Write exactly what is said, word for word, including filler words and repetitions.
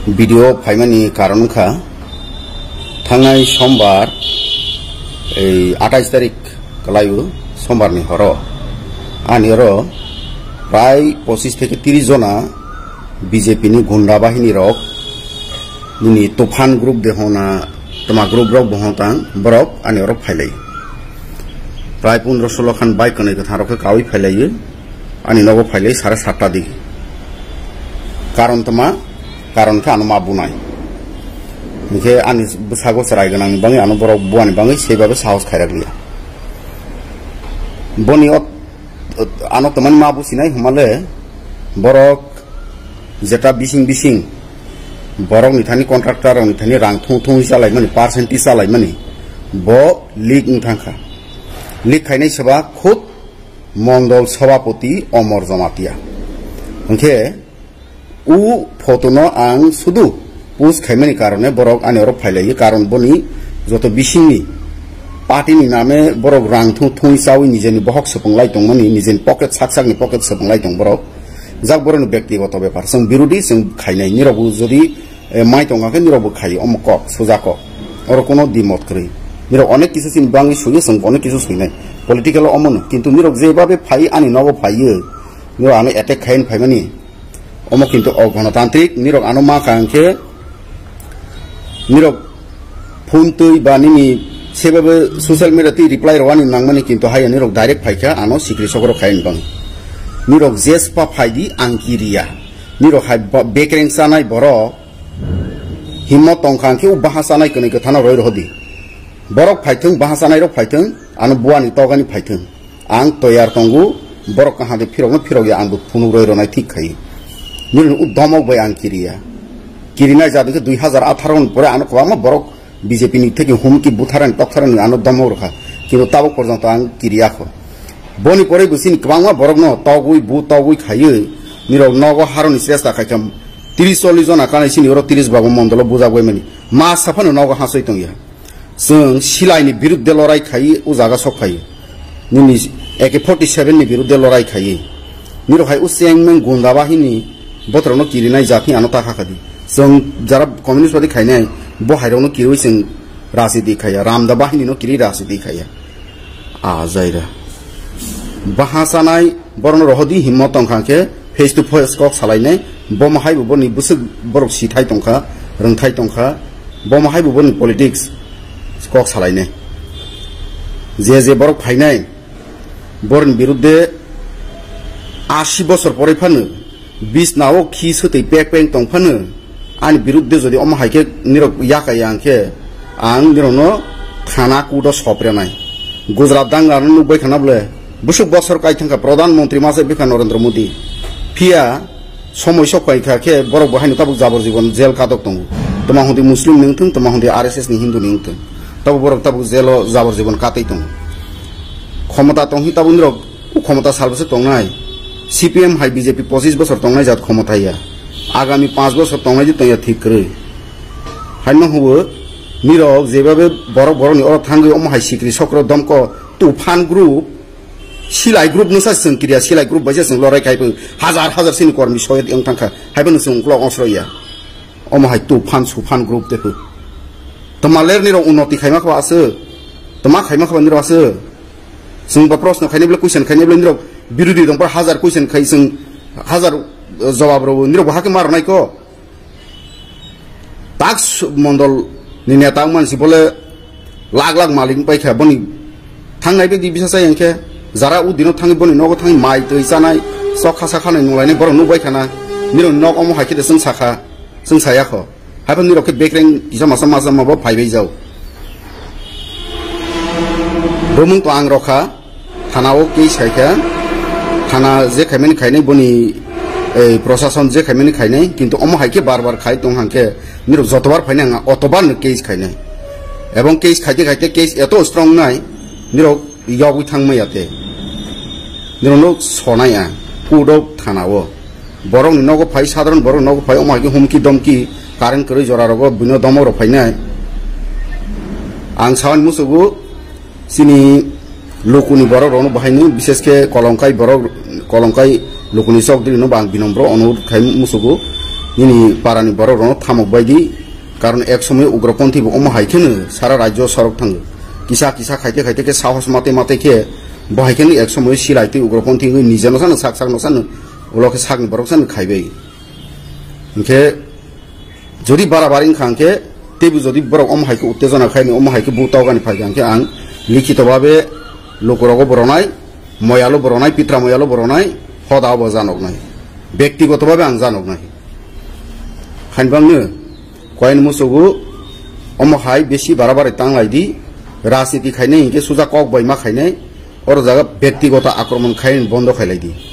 Video phaimani karon wngkha, thangnai sombar, ei atais tarik kwlaio, sombarni horo. Ani oro prai pochis theke tiris jona B J P ni gunda bahini rok, nini Tufan group de hona, toma group rok bo hon tang, borok ani oro phailai. Prai pondro solo khan bike kwnwi kwthang rok khe kawi phailaio. Ani nogo phailai sare satta digi. Karon toma, karon khe ano ma bunai. Hinkhe ani bwsago chwrai gwnangni bagwi ano borok buani bagwi seibabe sahos khairak liya. Boni o, ano tomani ma businai hwnmale borok jeta bising bising borokni thani contractor rokni thani rang thung thung chalaimani, percentage chalaimani, bo leak wng thangkha. Leak khainai soba khud Mondol Sabhapati Omor Jamatia. Hwnkhe, u photo no ang sudu post khaimani karone borok ani oro phailaio, karon boni joto bisingni party ni name borok rang thung thung chawi nijeni bohok swpwnglai tongmani, nijeni pocket sak sakni pocket swpwnglai tong borok. Jak borokni bektigoto bepar, chwng birodi chwng khainai, nirokbo jodi eh, mai tongkha khe nirokbo khai, omo kok, suja kok. Oro kuno dimot kwrwi. Nirok onek kisu chini bangwi suyo, chwng onek kisu suinai. Political o omono. Kintu nirok jebabe phai, ani nogo phaiyo. Nirok ano attack khaini phaimani. Omo kintu o gonotantrik, nirok ano ma kha hwnkhe, nirok phone twi ba nini sebabe social media twi reply rwani nangmani, kintu haiya nirok direct phaikha, ano sikri sokro khaini bang. Nirok jespa phaidi ang kiriya. Nirok hai bo-, bekreng chanai borok himmo tongkha hwnkhe, o baha chanai kwnwi kwthano roi rohodi. Borok phaithwng, baha chanai rok phaithwng, ano buani togani phaithwng. Ang toyar tongo, borok kaham de phirokno phirok ya, ang bo phunuk roi ronai thik khai. Nini o domok bai ang kiriya. Kirinai jadu khe dui hazar atharo ni pore ano kwbangma borok B J P ni theke humki butharani toktharani ano domok rokha. Kintu tabuk porjonto ang kiriya kho. Boni pore bo chini kwbangma borokno togwi bu togwi khaiwi nirok nogo haroni chesta khaikha. Tris chollis jona kanai chini oro tris bago mondolo bujak bai mani. Ma saphano nogo hasoi tongya. Chwng silaini birudde lorai khaiwi o jaga sok phaiwi. Nini A K forty seven ni birudde lorai khaiwi. Nirok hai o chengmeng gunda bahini botorokno kirinai jatni ano ta kha khadi. Chwng jara communist party khainai bo hairokno kiriwi chwng rajniti khaiya. Ramda bahini no kiri rajniti khaiya. A jaira. Baha sanai borokno rohodi himmo tongkha khe face to face kok salainai. Bomo haibo boni bwswk borok sithai tongkha, rwngthai tongkha. Bomo haibo boni politics kok salainai. Je je borok phainai borokni birudde asi bosor poroi phano bisnao khi swtwi pek peng tong phano ani birudde jodi omo hai khe nirok yakaya hwnkhe ang nirokno thana kudo soprenai. Gujarat danglano nukbai khana bole bwswk bosor kai thangkha pradhan mantri masa bikha Narendra Modi. Phiya somoi sok pai kha khe borok bo haino tabuk jabor jibon jail katok tongo. Toma hwndi Muslim ni wngthung, toma hwndi R S S ni Hindu ni wngthung, tabuk borok tabuk jail o jabor jibon katwi tongo. Khomota tong hi tabuk nirok o khomota sal bwswk tongnai. C P M hai B J P pochis bosor tongnai jat khomota ya. Agami panch bosor tongnai di tongya thik kwrwi. Haino hubo nirok jebabe borok borokni oro thangwi omo hai sikri sokro domko Tufan group, Silai group no sa chwng kiriya, Silai group bai se chwng lorai khai pung hazar hazar sini kormi soyet wng thangkha. Haibo no chwng uklok osroya. Omo hai Tufan Sufan group te phu. Toma ler nirok unnoti khaima kho aswk. Toma khaima kho nirok aswk. Chwng ba proshno khainai bole, question khainai bole nirok birodi dong por hazar question khai chwng hazar, eh, jawab rw nirok bo hakhe mar nai ko. Tak su-, mondol ni neta wngmani si bole lak lak malik wng paikha boni thangnai bedi bisa chai hwnkhe jara o dino thangwi boni nogo thangwi mai twi chanai chok khasa khanai nunglainai borok nukbai khana nirok nok omo hai khe de chwng sakha chwng saya kho. Haiphano nirok khe bekreng kisa masa masa ma bo phaibai jao. Bumung to ang rokha, thana o case khaikha, thana je khaimani khainai boni, eh, prosason je khaimani khainai, kintu omo hai khe bar bar khai tong hang khe, nirok jotobar phainai ang otobar no case khainai. Ebong case khaite khaite case eto strong nai, nirok yogwi thangmaya te. Nirokno sonai ang, court o thana o. Borokni nogo phai, sadharon borok nogo phai, omo hai khe humki domki, current kwrwi jora rogo bino domok rok phainai. Ang sawani musugo chini lukuni borok rokno bahaino, bishesh khe Kolongkai borok, Kolongkai lukuni chokdri no ang binombro onurodh khai musugo. Nini parani borok rokno thamok bai di, karon ek somoy ugroponthi bo omo hai kheno sara rajyo sorok thango. Kisa kisa khaite khaite khe sahos mate mate khe bo hai kheno ek somoy silai twi ugroponthi wngwi nijeno sano sak sak no sano ulo khe sakni borok sano khaibai. Hinkhe jodi barabari wngkha hinkhe teibo jodi borok omo hai khe uttejona khaini omo hai khe butogani phaikha hinkhe ang likhito babe lukurogo boronai, moyalo boronai, pitra moyalo boronai, hoda obo janoknai. Bektigoto babe ang janoknai. Hainbangno koin musugo omo hai besi barabari tanglai di, rajniti khainai hinkhe suja kok bai ma khainai, oro jaga bektigoto akromon khaini bondo khailai di.